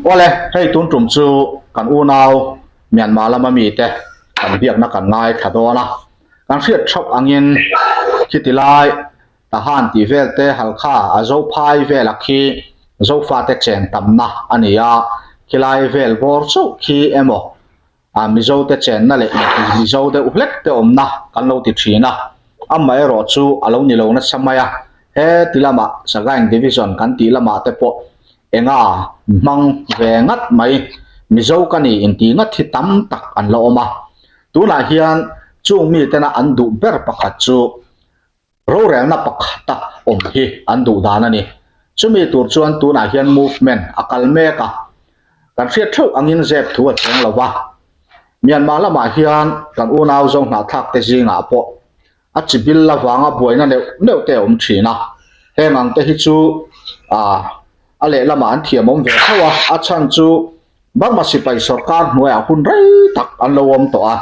Awle, hei tun tum chu kan unau Myanmar lama mite kan biakna kan ngaithla dawn a, kan hriat theuh angin khiti lai Tahan tih vel te Halkha a Zophai vela khi Zofate chen tamna a ni a, khilai vel bawr chauh khi emaw a Mizo te chenna leh Mizo deuh hlek te awmna kan lo ti thin a, amaherawh chu a lo ni lo nasa mai a, he ti lamah Sagaing Division kan tih lamah te pawh enga hmang ve ngat mai Mizo ka ni inti ngat hi tam tak an la awm a, tunah hian chung mitena an duh ber pakhat chu Rorelna pakhata awm hi an duh dan a ni. Chumi tur chuan tunah hian movement a kal mek a, kan hriat theuh angin zep thu a cheng lo va. Myanmar lamah hian kan unau zo hnahthlak te zingah pawh a chi bil avanga buaina neuh neuh te a awm thin a, heng ang te hi chu a lehlamah an thiamawm ve tho a, a chhan chu Burma sipai sorkar hnuaiah hun rei tak an lo awm tawh a,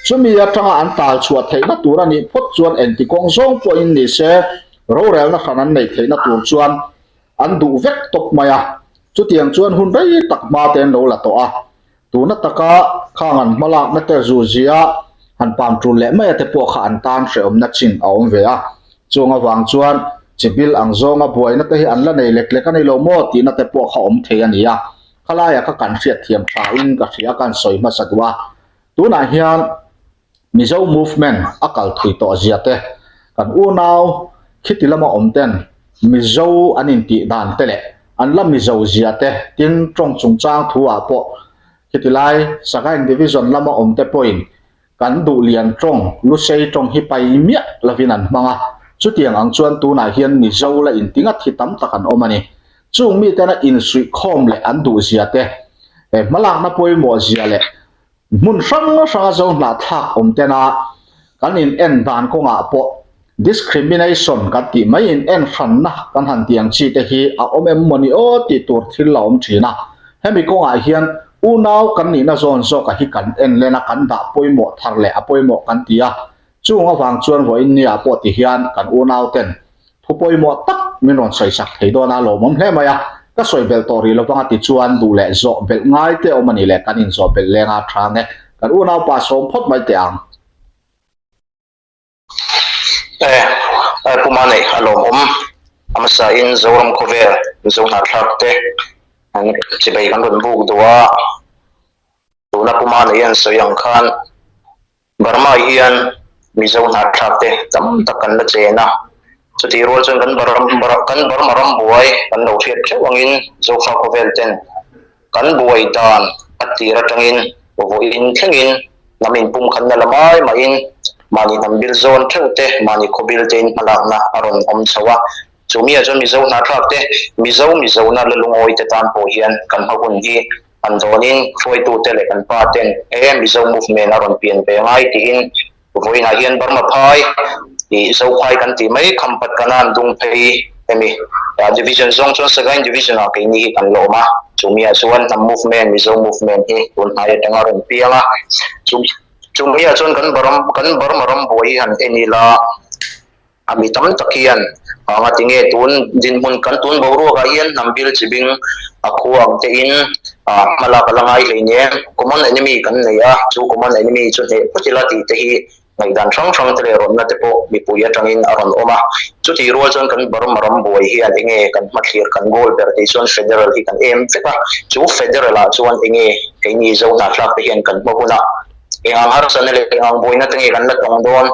chumi atanga an tal chhuah theihna tur a nih phawt chuan engti kawng zawng pawhin ni se rorelna hran an neih theihna tur chuan an duh vek tawp mai a, chutiang chuan hun rei tak hma te an lo la tawh a, tuna taka khang an hmalakna te zuzia han pam tul leh mai a te pawh kha an tan hrehawmna chin a awm ve a, chung avang chuan chibil ang zawnga buaina te hi an la nei lek lek a ni lo maw tihna te pawh kha awm thei a ni a. Khalaia kha kan hriat thiam tha in ka hria kan sawi hmasa duh a, tunah hian Mizo movement a kal thui tawh zia te, kan unau khiti lama awm ten Mizo an intih dan te leh an la Mizo zia te tin tawng chungchang thu ah pawh khiti lai Sagaing Division lama awm te pawhin Kan duh lian tawng, Lusei tawng hi pai miah lovin an hmang a, chutiang ang chuan tunah hian Mizo la inti ngat hi tam tak an awm a ni. Chung mitena insuihkhawm leh an duhzia te, he hmalakna pawimawh zia leh hmun hrang hranga zo hnahthlak awm tena kan in en dan kawngah pawh discrimination kan tih mai in en hranna kan han tih ang chi te hi a awm em maw ni aw tih tur thil a awm thin a. Hemi kawngah hian unau kan nihna zawn zawka hi kan en len a, kan dah pawimawh thar leh a pawimawh kan ti a. Chung avang chuan vawiin nia pawh ti hian kan unau ten thu pawimawh tak min rawn sawi sak thei dawn a, lawmawm hle mai a. Ka sawi belh tawh rih lovang a ti chuan duh leh zawh belh ngai te awm a nih leh kan inzawh belh leng a tha nge. Kan unau pa sawm phawt mai teh ang. E Puma neih a lawmawm a hmasain Zoram khawvel Mizo hnahthlak te an chibei kan rawn buk duh a, tuna Puma neih an sawi ang khan Burma hian Mizo hnahthlak te tam tak kan la chen a, chutih rual chuan kan kan Burma ram buai kan lo hriat theuh angin Zofa khawvel ten Kan buai dan a tir atangin vawiin thlengin hnam inpumkhatna la mai maiin mahni hnam bil zawn theuh te, mahni khaw bil tein hmalakna a rawn awm chho a. Chu miah chuan Mizo hnahthlak te, Mizo Mizona la lungawi te tan pawh hian kan hma hun hi han dawnin hruaitute leh kan pa ten he Mizo movement a rawn pian ve ngai tiin Vawiinah hian Burma phai ih Zophai kan tih mai Khampat Kanan Dungphei hemi division zawng chuan Sagaing division ah keini hi kan la awm a, chumi ah chuan hnam movement Mizo movement hi tun hnai atanga rawn piang a, chumi ah chuan kan kan Burma ram buai hi han en ila. A mi tam tak hian anga tinge tun dinhmun kan tun boruakah hian hnam bil chi bing a khua ang te in hmalak a la ngai hlei nia. Common enemy kan nei a, chu common enemy chu hneh phawt ila tih te hi ngaihdan hrang hrang te leh rawnna te pawh mipui atangin a rawn awm a. Chutih rual chuan kan Burma ram buai hian enge kan hmathlir kan goal ber tih chuan federal hi kan em vek a, chu federal ah chuan enge keini Zo hnahthlak te hian kan hma hunah engang harsatna leh engang buaina te nge kan la tawng dawn?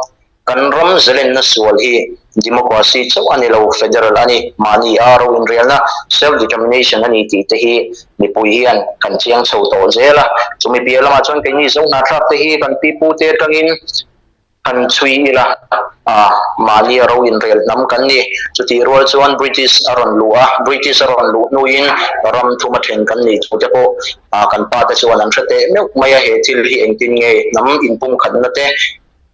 Kan ram zalenna sual hi democracy chauh a ni lo, federal a ni. Mahni a ro inrialna, self determination, a ni tih te hi mipui hian kan chiang chho tawh zel a. Chumi piah lamah chuan keini zo hnahthlak te hi kan pipu te atangin han chhui ila, mahni a ro inrial hnam kan ni. Chutih rual chuan British a rawn luh a, British a rawn luh hnuin ram thuma then kan nih thu te pawh kan pa te chuan an hre teh meuh mai a. He thil hi engtin nge hnam inpumkhatna te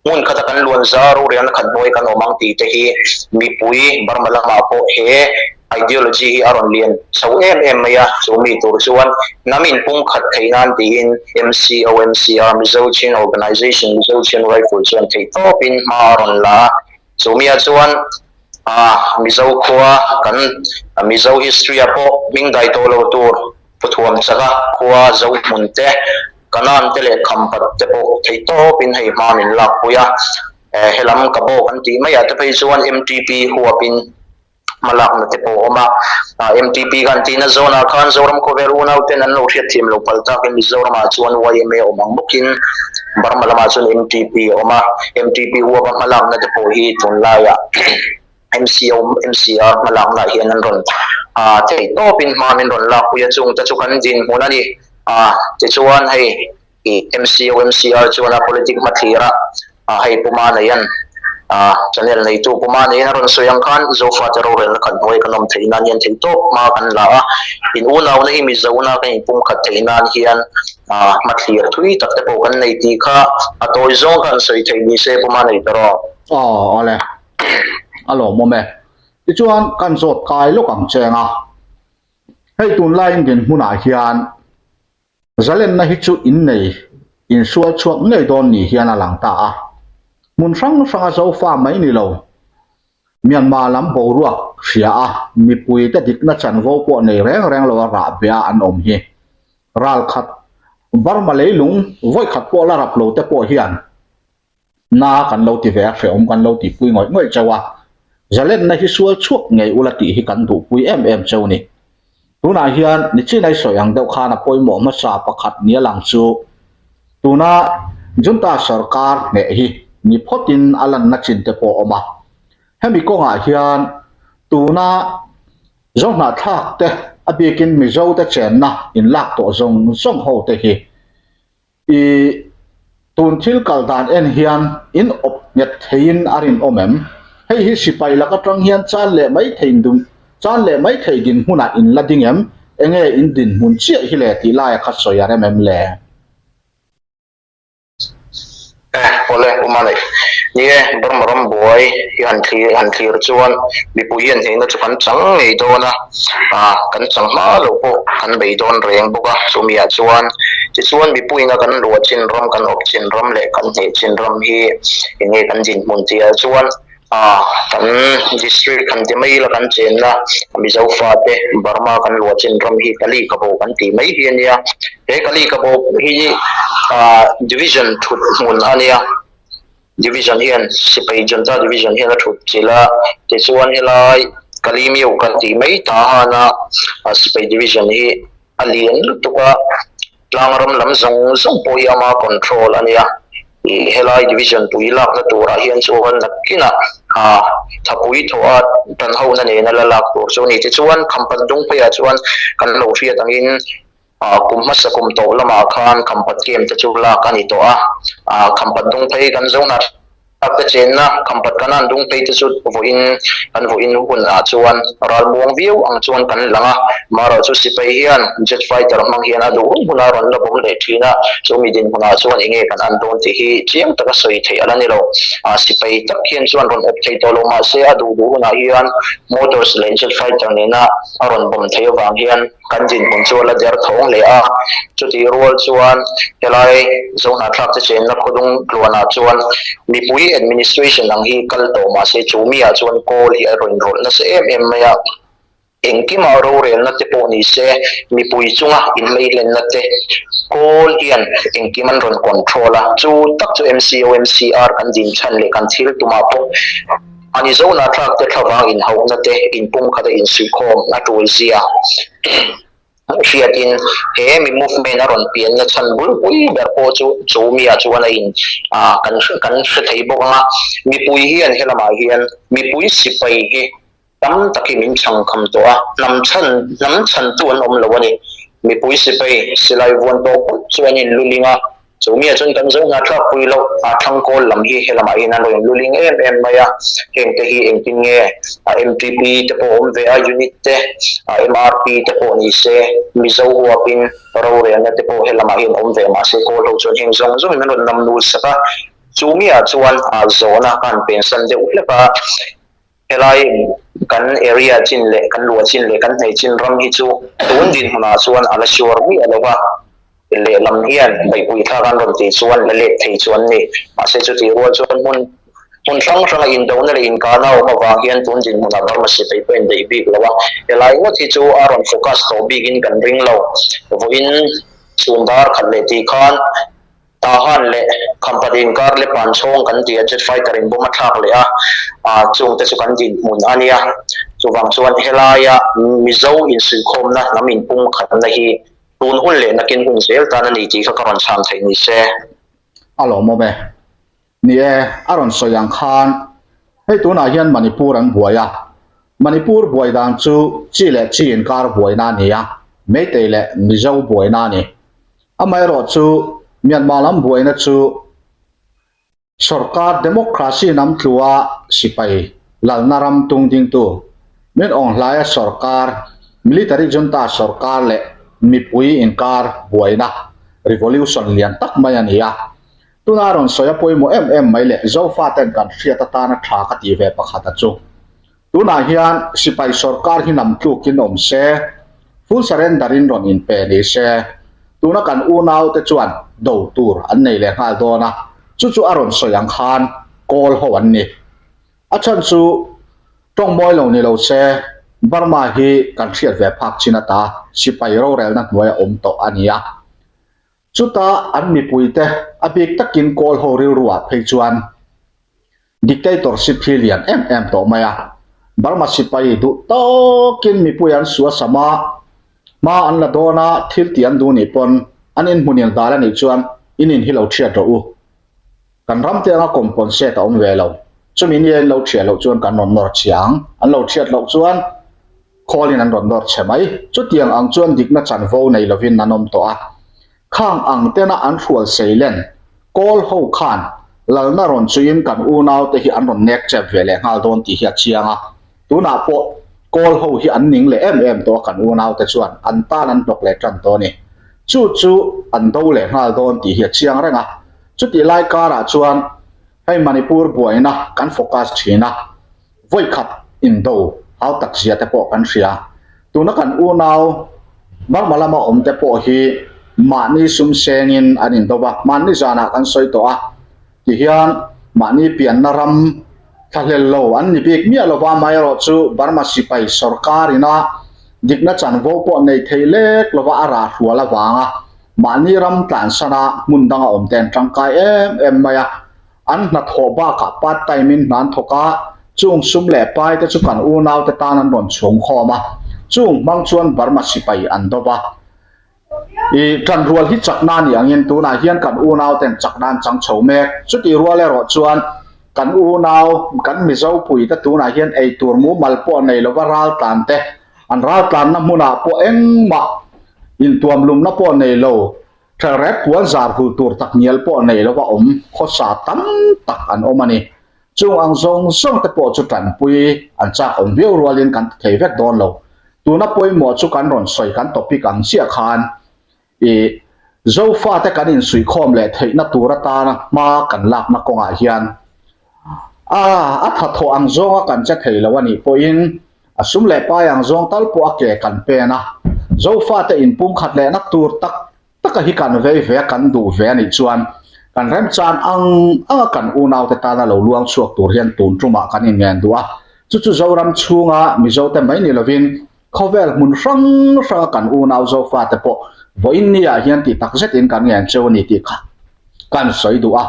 Hmun khata kan luan za rorialna khat hnuai kan awm ang tih te hi mipui Burma lamah pawh he ideology hi a rawn lian chho em em mai a, chu mi tur chuan hnam inpumkhat theih nan tiin MCOMCR, Mizo Chin Organization, Mizo Chin Rifle chuan theihtawpin hma a rawn la a, chu miah chuan Mizo khua kan Mizo history ah pawh hming dai tawh lo tur. Puthuam chaka khua Zohmun te, Kanan te leh Khampat te pawh theihtawpin hei hma min lakpui a. Helam ka bawk an tih maiah te phei chuan MTP huapin hmalakna te pawh a awm a. MTP kan tihna zawnah khan Zoram khawvel unauten an lo hriatthiam lo palh takin Mizoramah chuan yma awm ang bawkin Burma lamah chuan MTP a awm a. MTP huapa hmalakna te pawh hi tunlaiah MCO, MCR hmalakna hian an rawn theih tawpin hma min rawn lakpui a, chungte chu kan dinhmun a ni. Tichuan hei MCO, MCR chuan a politic hmathlira hei Puma neian channel neitu Puma neiin a rawn sawi ang khan Zofate rorelna khat hnuai kan awm theih nan hian theih tawp hma kan la a, in unauna hi Mizona kan inpumkhat theih nan hian hmathlir thui tak te pawh kan nei tih kha a tawi zawng kha an sawi theih ni se Puma nei ta rawh. Aw awle. A lawmawm e. Tichuan kan zawt kai lawk ang cheng a. Hei tunlaiin dinhmunah hian zalenna hi chu innei insual chhuak ngei dawn ni hian a lang ta a. Hmun hrang hranga Zofa mai ni lo, Myanmar lam boruak hria a mipuite dikna chanvo pawh nei reng reng lo a rah bia an awm hi. Ralkhat Burma leilung vawikhat pawh la rap lo te pawh hian Na kan lo ti ve a, hrehawm kan lo tihpui ngawih ngawih chauh a, zalenna hi sual chhuak ngei ula tih hi kan duhpui em em chauh ni. Tunah hian nichinai sawi ang deuh khan a pawimawh hmasa pakhat nia lang chu tuna Junta sawrkar hneh hi ni phawtin a lanna chin te pawh a awm a. Hemi kawngah hian tuna Zohnahthlak te a bikin Mizo te chenna inlak tawh zawng zawng ho te hi I tun thil kal dan en hian in awp nghet theiin a rinawm em? Hei hi sipai lak atang hian chan leh mai thei dun chan leh mai thei dinhmunah in la ding em? Enge in dinhmun chiah hi le tih laia kha sawi a rem em le? Eh, awle, Uma nei. Ni e, Burma ram buai hi han thlir han thlir chuan mipui hian hnehna chu kan chang ngei dawn a, ah kan chang hma lo pawh kan bei dawn reng bawk a, chumi ah chuan Tichuan mipuiin a kan luah chin ram, kan awp chin ram leh kan hneh chin ram hi eng nge kan dinhmun tih ah chuan ah kan district han ti mai ila kan chenna Mizo fate Burma kan luah chin ram hi Kali Kabo kan tih mai hi a nia. He Kali Kabo hi ah division thut hmun a nia. Division hian Sipai Junta Division hian a thut chilh a, tichuan helai Kalimiu kan tih mai ta hana Sipai Division hi a lian lutuk a, tlang ram lam zawng zawng pawh hi ama control a nia. Ih helai division pui lakna turah hian chuan nakinah ah thapui thawh a tan hona nena la lak tur chu a ni. Tichuan Khampat Dungpheiah chuan kan lo hriat angin ah kum hmasa kum tawh lamah khan Khampat camp te chu lak a ni tawh a, ah Khampat Dungphei kan zo hna. Tak te chenna Khampat Kanan Dungphei te chu vawiin kan vawiin hun ah chuan ral muang viau ang chuan kan lang a, marawh chu sipai hian jet fighter hmang hian a duh hun hun a rawn la bawm leh thin a, chumi dinhmun ah chuan enge kan an dawn tih hi chiang taka sawi theih a la ni lo. Ah sipai tak hian chuan rawn awp thei tawh lo mahse a duh duh hunah hian motors leh jet fighter nena a rawn bawm theih avang hian Kan dinhmun chu a la der thawng hle a, chutih rual chuan helai Zohnahthlak te chenna khawdung tluanah chuan mipui administration ang hi kal tawh mah se chu miah chuan kawl hi a rawn rawlh nasa em em mai a, engkimah rorelna te pawh ni se mipui chunga inhleihlenna te kawl hian engkim an rawn control a, chu tak chu MCOMCR kan dinchhan leh kan thil tumah pawh A ni zo nahthlak te thlavang inhauhna te inpumkhat a insuihkhawm a tul zia hriatin he mi movement a rawn pianna chhan bulpui ber pawh chu chu miah chuan a in kan kan hre thei bawk ang a. Mipui hian helamah hian mipui sipai hi tam takin min chhangkham tawh a, hnam chhan hnam chhantu an awm lo a ni. Mipui sipai silai vuan tawh phawt chu an inluling a. Chu mia chuan kan zo hna thlak pui loh a thangkawl lam hi helamah hian an rawn luling em em mai a, heng te hi engtin nge a MTP te pawh awm ve a, unit te, a MRP te pawh ni se, Mizo huapin rorelna te pawh helamah hian awm ve mahse kawl ho chuan heng zawng zawngin an rawn nam nul sak a, chu miah chuan a zawhna ka han pensan deuh hlek a. Helai kan area chin leh kan luah chin leh kan hnei chin ram hi chu tun dinhmunah chuan a la sure miah lo va, lehlam hian beihpui thlak an rawn tih chuan la let thei chu an ni. Mahse chutih rual chuan hmun. Hmun hrang hranga indona leh inkahna a awm avang hian tun dinhmunah Burma sipai pawh a indaih bik lo a, helai ngawt hi chu a rawn focus tawh bikin kan ring lo. Vawiin chhun dar khat leh tih khan Tahan leh Khampat inkar leh Panchhawng kan ti a, jet fighter in bomb a thlak leh a, chungte chu kan dinhmun a nia. Chuvang chuan helaia Mizo insuihkhawmna hnam inpumkhatna hi tun hun leh nakin hun zel tan a ni tih kha ka rawn chham theih ni se. A lawmawm e. Ni e, a rawn sawi ang khan hei tunah hian Manipur an buai a, Manipur buai dan chu chi leh chi inkar buaina a ni a, Meitei leh Mizo buaina a ni. Amaherawh chu Myanmar lam buaina chu sorkar democracy nam tlua sipai lalna ram tung dingtu Min Aung Hlaia sorkar, military junta sorkar leh mipui inkar buaina revolution lian tak mai a ni a. Tuna rawn sawi a pawimawh em em mai leh Zofaten kan hriat atana tha ka tih ve pakhat a chu. Tunah hian sipai sorkar hi nam tlukin awm se, full surrender in rawn inpe ni se, tuna kan unau te chuan do tur an nei leh nghal dawn a, chu chu a rawn sawi ang khan kawl ho an ni. A chhan chu tawng mawi lo ni lo se, Burma hi kan hriat ve phak chin ata sipai rorelna hnuaia awm tawh a ni a. Chuta an mipuite a bik takin kawl ho rilruah phei chuan dictatorship hi lian em em tawh mai a. Burma sipai duh tawkin mipui an sua sam a, hma an la dawn a, thil tih an duh nih pawn an inhmunil dal a nih chuan in in hi lo thiat rawh u. Kan ram te anga compensate a awm ve lo. Chumi nia in lo thiat loh chuan kan rawn nawr chhia ang. An lo thiat loh chuan Khawlin an rawn nawr chhe mai. Chutiang ang chuan dikna chanvo nei lovin an awm tawh a. Khang ang tena an hrual seilen kawl ho khan lalna rawn chuiin kan unaute hi an rawn nek chep ve leh nghal dawn tih hi a chiang a. Tunah pawh kawl ho hi an ning leh em em tawh a kan unaute chuan an tan an hnawk leh tan tawh a ni. Chu chu an do leh nghal dawn tih hi a chiang reng a. Chutih lai karah chuan hei Manipur buaina kan focus thin a. Vawikhat indo hau tak zia te pawh kan hria. Tuna kan unau Burma lama awm te pawh hi mahni sum sengin an indo va, mahni zanah kan sawi tawh a, tihian mahni pianna ram thlahlel lo an ni bik miah lova, amaherawh chu Burma sipai sorkar ina dikna chanvo pawh nei thei lek lova a rah hrual avanga mahni ram tlansana hmun danga awm te an tangkai em em mai a. An hnathawh bakah part time in hna an thawk a, chung sum leh pai te chu kan unau te tan an rawn chhung khawm a, chung hmang chuan Burma sipai an do va. I tanrual hi chakna a nih angin tunah hian kan unau ten chakna an chang chho mek. Chutih rual erawh chuan kan unau, kan Mizo pui te tunah hian eitur mumal pawh nei lova raltlan te, an raltlanna hmunah pawh engmah intuamlumna pawh nei lo, Thelret puan zar hul tur tak ngial pawh nei lova awm khawsa tam tak an awm a ni. Chung ang zawng zawng te pawh chu tanpui an chak awm viau rualin kan ti thei vek dawn lo. Tuna pawimawh chu kan rawn sawi kan topic ang chiah khan i Zofate kan insuihkhawm leh theihna tur atana hma kan lakna kawngah hian a a thathawh ang zawnga kan che thei lo a nih pawhin A sum leh pai ang zawng tal pawh a ke kan pen a, Zofate inpumkhat lehna tur tak taka hi kan vei ve a, kan duh ve a nih chuan kan remchan ang anga kan unaute tana lo luang chhuak tur hian tun tumah kan inngen duh a. Chu chu Zoram chhunga Mizote mai ni lovin khawvel hmun hrang hranga kan unau Zofate pawh vawiin niah hian tih tak zetin kan ngen cheu a ni tih kha kan sawi duh a.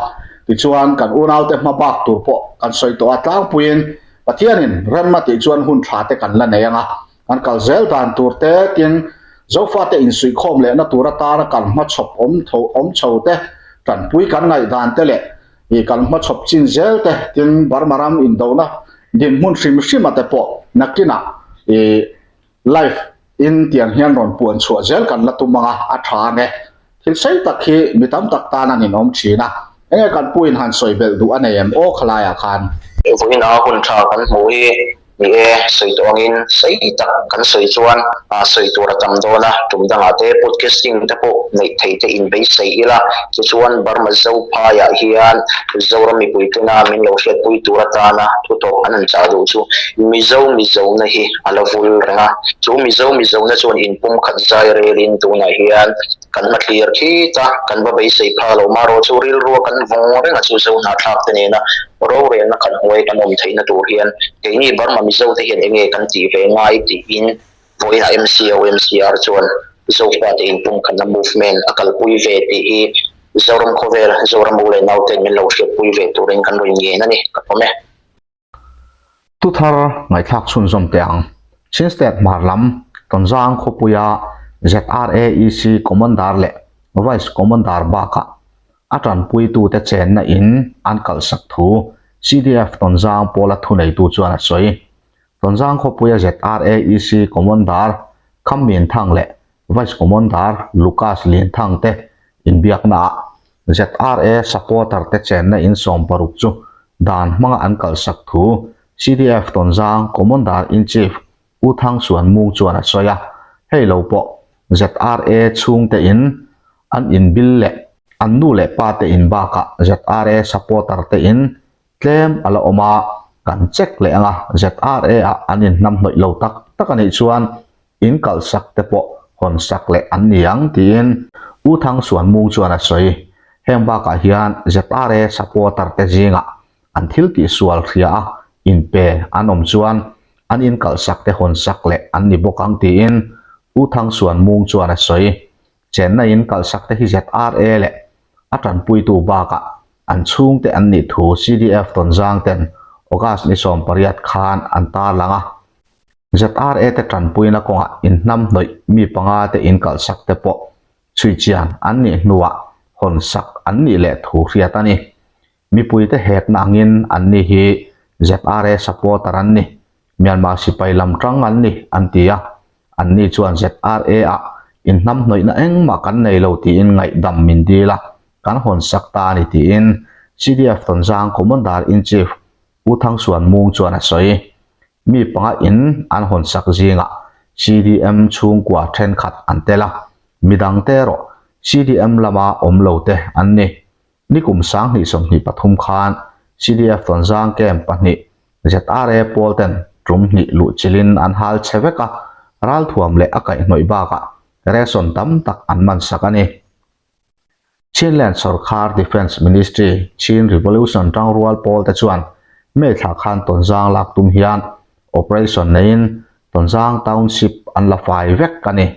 Tichuan kan unaute hma bak tur pawh kan sawi tawh a, tlangpuiin Pathianin remna tih chuan hun tha te kan la nei ang a, kan kal zel dan tur te tin Zofate insuihkhawm lehna tur atana kan hmachhawp awm tho awm chho te, tanpui kan ngaihdan te leh ih kan hmachhawp chin zel te tin Burma ram indona dinhmun hrim hrima te pawh nakinah ih Live in tiang hian rawn puan chhuah zel kan la tum ang a, a tha ang e. Thil sei tak hi mi tam tak tan an inawm thin a, enge kan pu in han sawi belh duh a nei em aw khalaiah khan. Vawiin a hun tha kan hmuh hi ni e, sawi tawh angin sei tak kan sawi chuan sawi tur a tam dawn a, tum dangah te podcasting te pawh neih thei te in beisei ila, tichuan Burma Zophaiah hian Zoram mipui tena min lo hriatpui tur atana thu tawp an han chah duh chu Mizo Mizona hi a la vul reng a, chu Mizo Mizona chuan inpumkhat zai relin tunah hian kan hmathlir khit a, kan va beisei phak lo marawh chu rilrua kan vawng reng a chu Zo hnahthlak te nena. Rorelna khat hnuai kan awm theihna tur hian keini Burma Mizo te hian enge kan tih ve ngai tiin vawiinah MCO MCR chuan Zofate inpumkhatna movement a kalpui ve tih hi Zoram khawvel, Zoram u leh nauten min lo hriatpui ve turin kan rawn ngen a ni, ka pawm e. Thuthar ngaihthlak chhunzawm teh ang. Chin State hmar lam Tonzang khawpuia ZRAEC Commander leh Vice Commander bakah a tanpuitute chenna in an kalhsak thu CDF Tonzang pawla thuneitu chuan a sawi. Tonzang khawpuia ZRAEC Commander Kham Min Thang leh Vice Commander Lucas Lianthang te inbiaknaah ZRA supporter te chenna in 60 chu dan hmanga an kalhsak thu CDF Tonzang Commander in Chief U Thang Suan Mung chuan a sawi a, hei lo pawh ZRA chhungte in an inbil leh an nu leh pa te in bakah ZRA supporter te in Tlem a la awm a, kan check leh ang a, ZRA ah an inhnamhnawih lo tak tak a nih chuan in kalhsak te pawh hawn sak leh an ni ang tiin U Thang Suan Mung chuan a sawi. Heng bakah hian ZRA supporter te zingah an thil tihsual hria a inpe an awm chuan an in kalhsak te hawn sak leh an ni bawk ang tiin U Thang Suan Mung chuan a sawi. Chenna in kalhsak te hi ZRA leh a tanpuitu bakah an chhungte an nih thu CDF Tonzang ten August ni 18 khan an tarlang a. ZRA te tanpuina kawngah inhnamhnawih mi panga te in kalhsak te pawh chhuichian an nih hnuah hawnsak an nih leh thu hriat a ni. Mipuite hekna angin anni hi ZRA supporter an ni, Myanmar sipai lam tang an ni, an ti a. Anni chuan ZRA-ah inhnamhnawihna engmah kan nei lo tiin ngaihdam min dil a, kan hawnsak ta a ni tiin CDF Tonzang Commander-in-Chief Pu Thangsuan Mung chuan a sawi. Mi panga in an hawnsak zingah CDM chhungkua thenkhat an tel a, midangte erawh CDM lama awm lo te an ni. Nikum 2023 khan CDF Tonzang Camp pahnih ZRA pawl ten tum hnih luh chilhin an hal che vek a, ralthuam leh a kaihhnawih bakah ration tam tak an man sak a ni. Chinland Sawrkhar Defence Ministry Chin Revolution tangrual pawl te chuan May thla khan Tonzang lak tum hian operation neiin Tonzang Township an la fai vek a ni.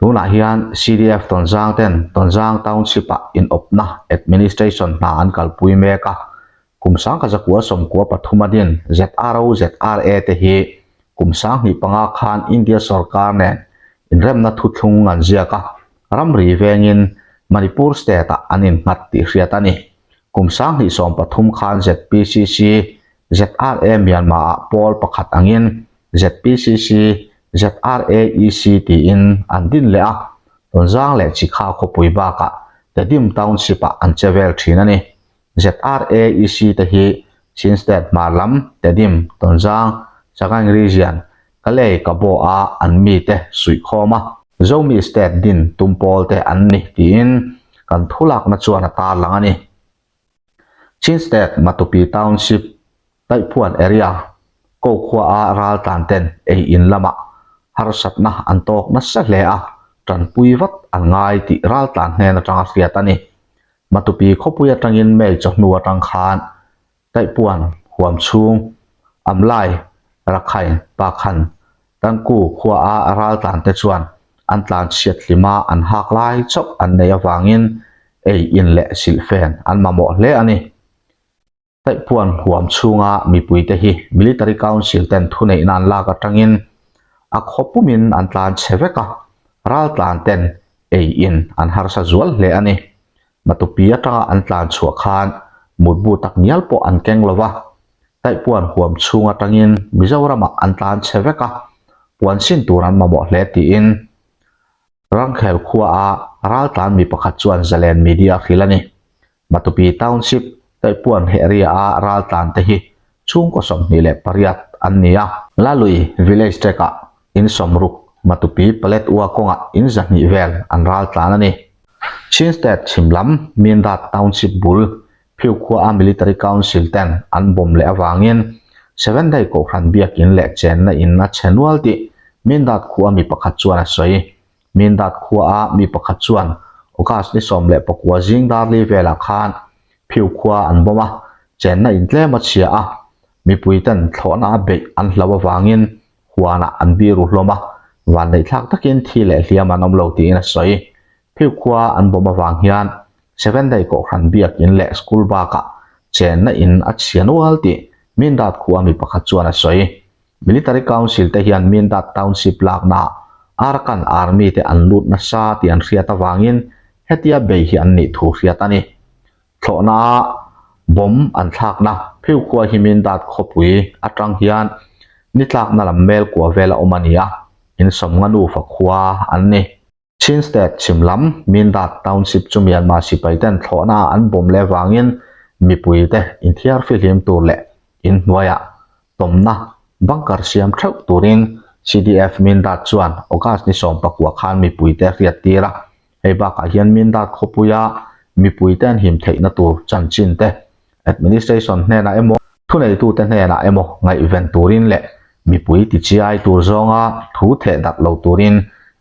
Tunah hian CDF Tonzang ten Tonzang Township-ah inawpna administration hna an kalpui mek a, kum 1993 a din ZRO ZRA te hi kum 2005 khan India sorkar nen inremna thuthlung an ziak a, ramri vengin Manipur state-ah an innghat tih hriat a ni. Kum 2013 khan ZPCC ZRA Myanmar-ah pawl pakhat angin ZPCC, ZRAEC tiin an din leh a, Tonzang leh Chikha khawpui bakah Tedim Township-ah an che vel thin a ni. ZRAEC te hi Chin State hmar lam Tedim, Tonzang, Sagaing Region, Kalay, Kabaw-a an mite suihkhawm a, Zomi State din tum pawl te an ni tiin kan thulakna chuan a tarlang a ni. Chin State Matupi Township Taihphuan area ko khuaa raltlan ten ei in lamah harsatna an tawk nasa hle a, tanpui vat an ngai tih raltlan hnen atanga hriat a ni. Matupi khawpui atangin May chawhnu atang khan Taihpuan huam chhung Amlai Rakhine Pakhan Tangku khuaa raltlan te chuan an tlan chhiat hlima an hak lai chauh an nei avangin ei in leh silhfen an mamawh hle a ni. Taihpuan huam chhunga mipuite hi Military Council ten thuneihna an lak atangin a khaw pumin an tlan chhe vek a, raltlan ten ei in an harsa zual hle a ni. Matupi atanga an tlan chhuah khan mutbu tak ngial pawh an keng lo va, Taihpuan huam chhung atangin Mizoramah an tlan chhe vek a, puan sin tur an mamawh hle tiin Rangkhel khuaa raltlan mi pakhat chuan Zalen Media a hrilh a ni. Matupi Township Taihpuan area-a raltlan te hi chhungkaw 28 an ni a. Lalui Village Track-ah in 60, Matupi Paletwa kawngah in 200 vel an raltlan a ni. Chin State chhim lam Mindat Township bul Phiu khuaa Military Council ten an bomb leh avangin Seventh Day Kohhran biakin leh chenna in a chhe nual tih Mindat khua mi pakhat chuan a sawi. Mindat khuaa mi pakhat chuan August ni 19 zing darli velah khan Phiu khua an bomb a. Chenna in tlem a chhia a, mipuiten thlawhna a beih an hlo avangin huanah an biru hlawm a, vanneihthlak takin thi leh hliam an awm lo tiin a sawi. Phiu khua an bawm avang hian Sevenday Kohhran biak in leh school bakah chenna in a chhia nual tih Mindat khua mi pakhat chuan a sawi. Military Council te hian Mindat Township laknaah Arakan Army te an lut nasa tih an hriat avangin hetia bei hi an nih thu hriat a ni. Thlawhna bomb an thlakna pheu khua hi Mindat khawpui atang hian ni tlakna lam mel kua vel a awm a ni a, insawmnga nufa khua an ni. Chin State chhim lam Mindat Township chu Myanmar sipai ten thlawhna an bomb leh vangin mipui te inthiar fihlim tur leh inhnuaiah tawmna bunker siam theuh turin CDF Mindat chuan August ni 19 khan mipui te hriat tir a. Hei bakah hian Mindat khawpuia mipuite an him theihna tur chanchin te administration hnenah emaw thuneitute hnenah emaw ngaihven turin leh mipui tichiai tur zawnga thu theh darh lo turin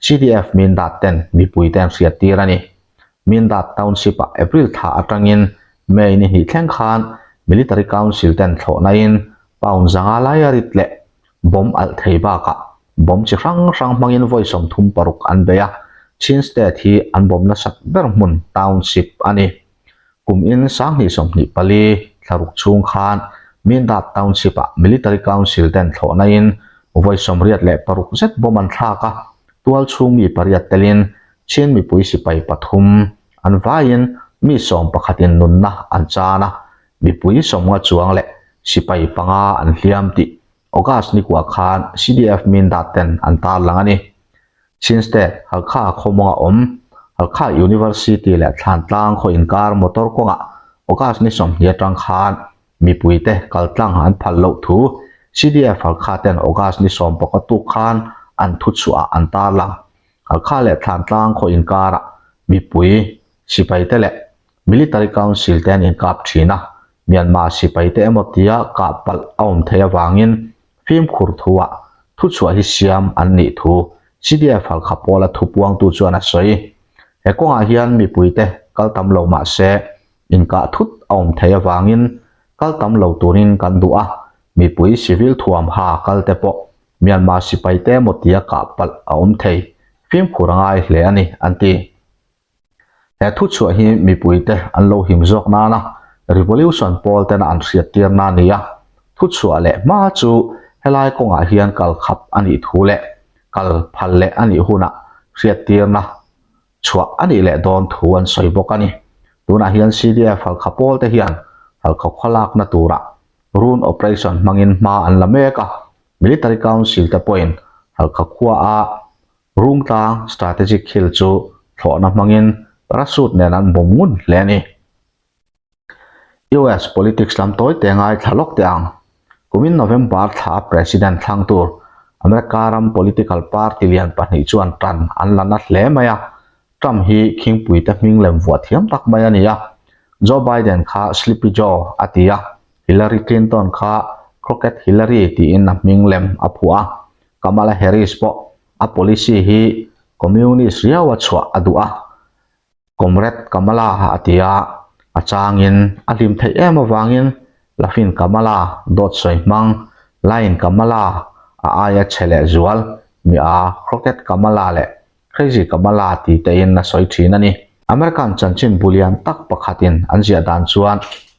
CDF Mindat ten mipuite an hriattir a ni. Mindat Township-ah April thla atangin May ni hnih thleng khan Military Council ten thlawhnain pound zanga laia rit leh Bomb alh thei bakah bomb chi hrang hrang hmangin vawi 36 an bei a, Chin State hi an bomb nasat ber hmun township a ni. Kum in 2024 thlaruk chhung khan Mindat Township-ah Military Council ten thlawhnain vawi 86 zet bomb an thlak a, tual chhung mi pariat telin Chin mipui sipai pathum an vaiin mi sawm pakhatin nunna an chan a, mipui sawmnga chuang leh sipai panga an hliam tih August ni kua khan CDF Mindat ten an tarlang a ni. Chin State, Halkha khawmawnga awm Halkha University leh Thlantlang khaw inkar motor kawngah August ni 20 atang khan mipuite kaltlang an phal loh thu CDF Halkha ten August ni 14 tuk khan an thuchhuah an tarlang. Halkha leh Thlantlang khaw inkarah mipui sipaite leh Military Council te an inkap thin a, Myanmar sipai te emaw tia kah palh a awm theih avangin fimkhur thuah thuchhuah hi siam an nih thu CDF Halkha pawla thupuangtu chuan a sawi. He kawngah hian mipuite kal tam lo mah se inkah thut a awm theih avangin kal tam lo turin kan duh a, mipui civil thuam ha kal te pawh Myanmar sipai te emaw tia kah palh a awm thei fimkhur a ngai hle a ni, an ti. He thuchhuah hi mipuite an lo him zawk nana Revolution pawl tena an hriattirna a ni a, thuchhuah leh hma chu helai kawngah hian kal khap a nih thu leh kal phal leh a nih hunah hriattirna chhuah a nih leh dawn thu an sawi bawk a ni. Tunah hian CDF Halkha pawl te hian Halkha khua lakna turah Run Operation hmangin hma an la mek a, Military Council te pawhin Halkha khuaah Rungtlang Strategic Hill chu thlawhna hmangin parachute nen an bawm ngun hle a ni. US politics lam tawi te ngaithla lawk teh ang. Kumin November thla President thlang tur America ram political party lian pahnih chuan tan an la na hle mai a. Trump hi khingpuite hming lem vuah thiam tak mai a ni a. Joe Biden kha Sleepy Joe a ti a, Hillary Clinton kha Crooked Hillary tiin a hming lem a phuah a. Kamala Harris pawh a policy hi Communist riau a chhuah a duh a, Comrade Kamala a ti a, a changin a hlim theih em avangin Laughing Kamala dawt sawi hmang, Lying Kamala a aia chhe leh zual, mi a Crooked Kamala leh Crazy Kamala ti tein a sawi thin a ni. American chanchin bu lian tak pakhatin an ziah dan chuan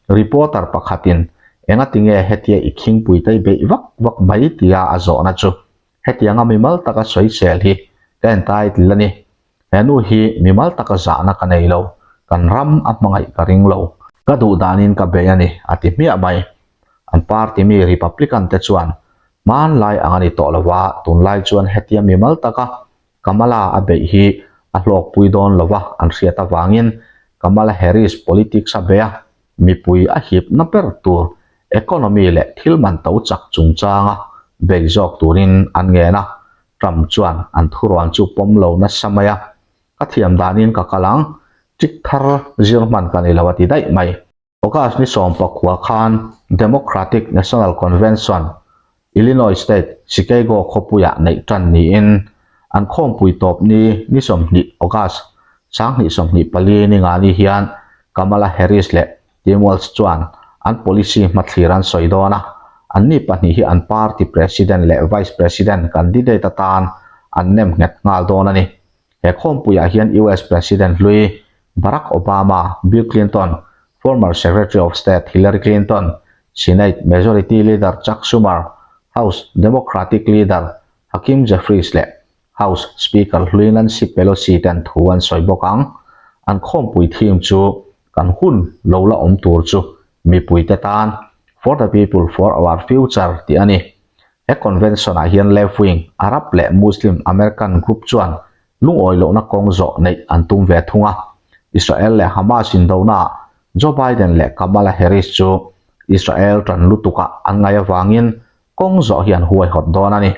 reporter pakhatin engatinge hetia i khingpui te i beih vak vak mai tia a zawhna chu Hetianga mimal taka sawisel hi ka entitle a ni. He nu hi mimal taka zahna ka nei lo, kan ram a hmangaih ka ring lo. Ka duh danin ka bei a ni, a ti hmiah mai. An party mi Republican te chuan hmanlai ang a ni tawh lo va, tunlai chuan hetia mimal taka Kamala a beih hi a hlawkpui dawn lo va an hriat avangin Kamala Harris politics a bei a, mipui a hipna ber tur economy leh thil man to chak chungchanga bei zawk turin an ngen a, Trump chuan an thuruan chu pawm lo nasa mai a, Ka thiam danin ka kal ang, trick thar zir hman ka ni lo a ti daih mai. August ni 19 khan Democratic National Convention, Illinois State, Chicago khawpuiah neih tan niin an khawmpui tawp ni ni 20 August 2024 ni ngani hian Kamala Harris leh Tim Walz chuan An policy hmathlir an sawi dawn a, anni pahnih hi an party president leh vice president candidate atan an nem nghet nghal dawn a ni. He khawmpuiah hian US President hlui Barack Obama, Bill Clinton, former Secretary of State Hillary Clinton, Senate Majority Leader Chuck Schumer, House Democratic Leader Hakeem Jeffries leh House Speaker hlui Nancy Pelosi ten thu an sawi bawk ang. An khawmpui theme chu kan hun lo la awm tur chu mipuite tan For the people, for our future tih a ni. He convention ah hian left wing, Arab leh Muslim American group chuan lungawi lohna kawng zawh neih an tum ve thung a. Israel leh Hamas indonaah Joe Biden leh Kamala Harris chu Israel tan lutukah an ngaih avangin kawng zawh hi an huaihawt dawn a ni.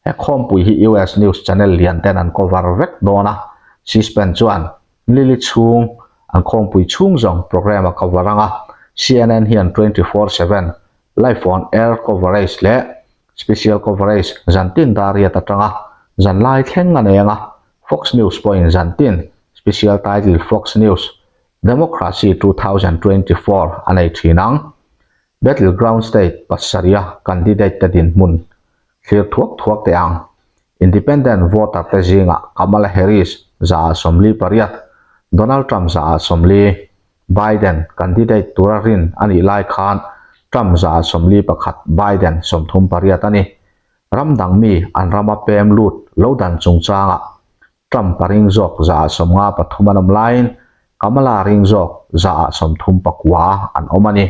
He khawmpui hi US news channel lian ten an cover vek dawn a, C-SPAN chuan Lily chhung an khawmpui chhung zawng program a cover ang a, CNN hian 24/7 live on air coverage leh special coverage zantin dariat atanga zanlai thleng a nei ang a, Fox News pawhin zantin special title Fox News Democracy 2024 a nei thin ang. Battleground state pasarih-a candidate te dinhmun thlir thuak thuak teh ang. Independent voter te zingah Kamala Harris 148, Donald Trump 140, Biden candidate tura rin a nih lai khan Trump 141, Biden 38 a ni. Ram dang mi an rama pem lut lo dan chungchangah Trump a ring zawk 53 an awm laiin Kamala ring zawk 39 an awm a ni.